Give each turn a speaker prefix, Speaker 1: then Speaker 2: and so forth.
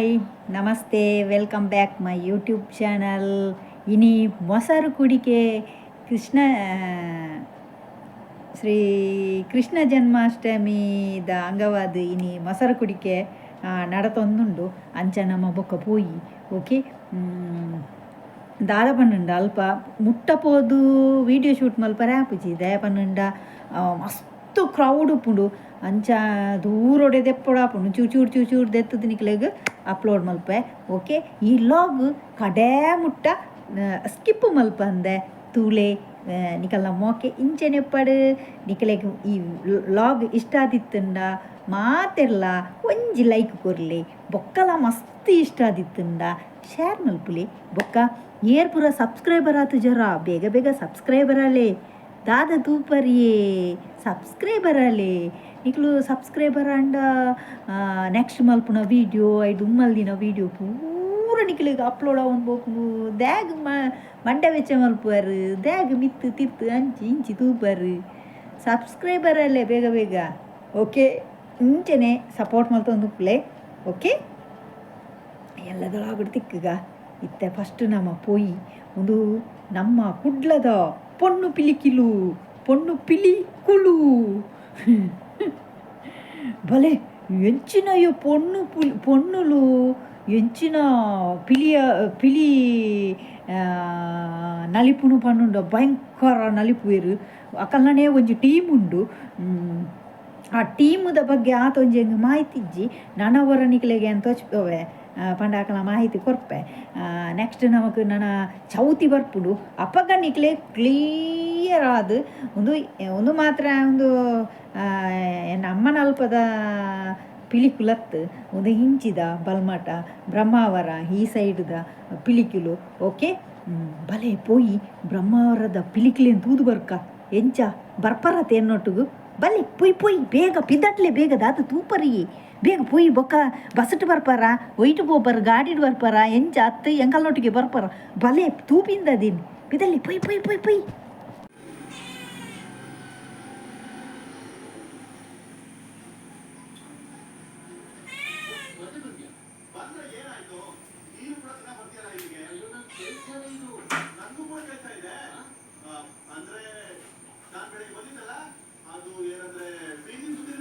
Speaker 1: Hi namaste, welcome back my YouTube channel. ಇನಿ ಮೊಸರು ಕುಡಿಕೆ ಕೃಷ್ಣ ಶ್ರೀ ಕೃಷ್ಣ ಜನ್ಮಾಷ್ಟಮಿದ ಅಂಗವಾದ ಇನಿ ಮೊಸರು ಕುಡಿಕೆ ನಡತೊಂದುಂಡು. ಅಂಚ ನಮ್ಮ ಬೊಕ್ಕ ಪೋಯಿ ಓಕೆ ದಾದ ಪನ್ನುಂಡ ಅಲ್ಪ ಮುಟ್ಟ ಪೋದು ವೀಡಿಯೋ ಶೂಟ್ ಮಲ್ಪರೆ ಆಪುಜಿ. ದಾಯೆ ಪನ್ನುಂಡ ಮಸ್ತ್ ಕ್ರೌಡ್ ಉಪ್ಪುಂಡು. ಅಂಚ ದೂರೊಡೆ ದೆಪ್ಪೊಡಾಪುಂಡು, ಚೂರು ಚೂರು ಚೂರು ಚೂರು ದೆತ್ತದ ನಿಕ್ಲೆಗ್ ಅಪ್ಲೋಡ್ ಮಲ್ಪೆ. ಓಕೆ, ಈ ಲಾಗ್ ಕಡೆ ಮುಟ್ಟ ಸ್ಕಿಪ್ ಮಲ್ಪಂದೆ ತೂಲೆ. ನಿಕಲ್ನ ಮೋಕೆ ಇಂಚೆನೆಪ್ಪಡು. ನಿಕಲೆಗ್ ಈ ಲಾಗ್ ಇಷ್ಟ ಆದಿತ್ತುಂಡ ಮಾತೆರ್ಲ ಒಂಜಿ ಲೈಕ್ ಕೊರ್ಲೆ. ಬೊಕ್ಕಲ ಮಸ್ತ್ ಇಷ್ಟ ಆದಿತ್ತುಂಡ ಶೇರ್ ಮಲ್ಪುಲೆ. ಬೊಕ್ಕ ಏರ್ ಪೂರ ಸಬ್ಸ್ಕ್ರೈಬರ್ ಆತು ಜರ ಬೇಗ ಬೇಗ ಸಬ್ಸ್ಕ್ರೈಬರ್ ಆಲೆ. ದಾದ ತೂಪರಿಯೇ, ಸಬ್ಸ್ಕ್ರೈಬರ್ ಆಲೆ. ನಿಕ್ಲು ಸಬ್ಸ್ಕ್ರೈಬರ್ ಆಂಡ ನೆಕ್ಸ್ಟ್ ಮಲ್ಪುನ ವೀಡಿಯೋ ಐದು ಉಮ್ಮಲ್ದಿನ ವೀಡಿಯೋ ಪೂರ ನಿಕ್ಲೆಗ್ ಅಪ್ಲೋಡ್ ಆವೊಂದು ಪೋಪುಂಡು. ದ್ಯಾಗ್ ಮಂಡೆ ವೆಚ್ಚ ಮಲ್ಪುವರು, ದ್ಯಾಗ್ ಮಿತ್ತು ತಿರ್ತು ಅಂಚಿ ಇಂಚಿ ತೂಪರು. ಸಬ್ಸ್ಕ್ರೈಬರ್ ಅಲ್ಲೇ ಬೇಗ ಬೇಗ. ಓಕೆ, ಇಂಚನೆ ಸಪೋರ್ಟ್ ಮಲ್ತೊಂದು ಓಕೆ, ಎಲ್ಲದೊಳಗಡೆ ತಿಕ್ಕುಗ. ಇತ್ತೆ ಫಸ್ಟ್ ನಮ್ಮ ಪೋಯಿ ಒಂದು ನಮ್ಮ ಕುಡ್ಲದ ಪೊಣ್ಣು ಪಿಲಿಕಿಲು, ಪೊಣ್ಣು ಪಿಲಿ ಕುಲು. ಭಲೆ ಎಂಚಿನಯ್ಯೋ ಪೊಣ್ಣು ಪುಲಿ ಪೊಣ್ಣುಲು ಎಂಚಿನ ಪಿಲಿಯ ಪಿಲಿ ನಲಿಪುನು ಪನ್ನುಂಡ ಭಯಂಕರ ನಲಿಪುವೆರು. ಅಕಲ್ನನೇ ಒಂಜಿ ಟೀಮ್ ಉಂಡು. ಆ ಟೀಮುದ ಬಗ್ಗೆ ಆತ ಒಂಜಿ ಎಂಕ್ ಮಾಹಿತಿ ಇಜ್ಜಿ. ನನ ಒರ ನಿಕ್ಲೆಗೆ ಅಂತ ತೋಚ್ಪವೆ ಪಂಡ ಅಕಲ್ನ ಮಾಹಿತಿ ಕೊರ್ಪೆ. ನೆಕ್ಸ್ಟ್ ನಮಕ್ ನನ ಚೌತಿ ಬರ್ಪುಂಡು, ಅಪಗ ನಿಕ್ಲೆ ಕ್ಲಿಯರ್ ಆದ್ ಉಂದು ಉಂದು ಮಾತ್ರ ಒಂದು ಎನ್ನ ಅಮ್ಮನ ಅಲ್ಪದ ಪಿಲಿಕುಲತ್ತು. ಉಂದು ಇಂಚಿದ ಬಲ್ಮಠ ಬ್ರಹ್ಮಾವರ ಈ ಸೈಡ್ದ ಪಿಲಿಕುಲು. ಓಕೆ, ಬಲೆ ಪೋಯಿ ಬ್ರಹ್ಮಾವರದ ಪಿಲಿಕುಲೇನು ತೂದು ಬರ್ಕ. ಎಂಚ ಬರ್ಪರತ್ ಎನ್ನೊಟ್ಟುಗು ಬಲೆ ಪೊಯ್ ಪೊಯ್ ಬೇಗ ಪಿದಟ್ಲೆ ಬೇಗ ದಾದ ತೂಪರಿ ಬೇಗ ಪೊಯ್. ಬೊಕ್ಕ ಬಸ್ಟ್ ಬರ್ಪಾರ, ಒಯ್ಟು ಪೋಪರ್, ಗಾಡಿಡ್ ಬರ್ಪಾರ, ಎಂಚ ಅತ್ತು ಎಂಕಲ್ನೊಟ್ಟಿಗೆ ಬರ್ಪಾರ. ಬಲೆ ತೂಪಿಂದ ದಿನ್ ಪಿದಲ್ಲಿ ಪೊಯ್ ಪೊಯ್ ಪೊಯ್ ಪೊಯ್.
Speaker 2: ಬಂದ್ರೆ ಏನಾಯ್ತು? ನೀನು ಕೂಡ ದಿನ ಬರ್ತೀಯಲ್ಲ ಇಲ್ಲಿಗೆ.
Speaker 3: ಕೆಲ್ಸನೇ ಇದು.
Speaker 2: ನಂಗೂ ಕೂಡ ಕೆಲಸ ಇದೆ. ಅಂದ್ರೆ ನಾನ್ ಬೆಳಿಗ್ಗೆ ಬಂದಿದ್ದಲ್ಲ, ಅದು ಏನಂದ್ರೆ ಬೀದಿನ ಸುದ್ದಿನ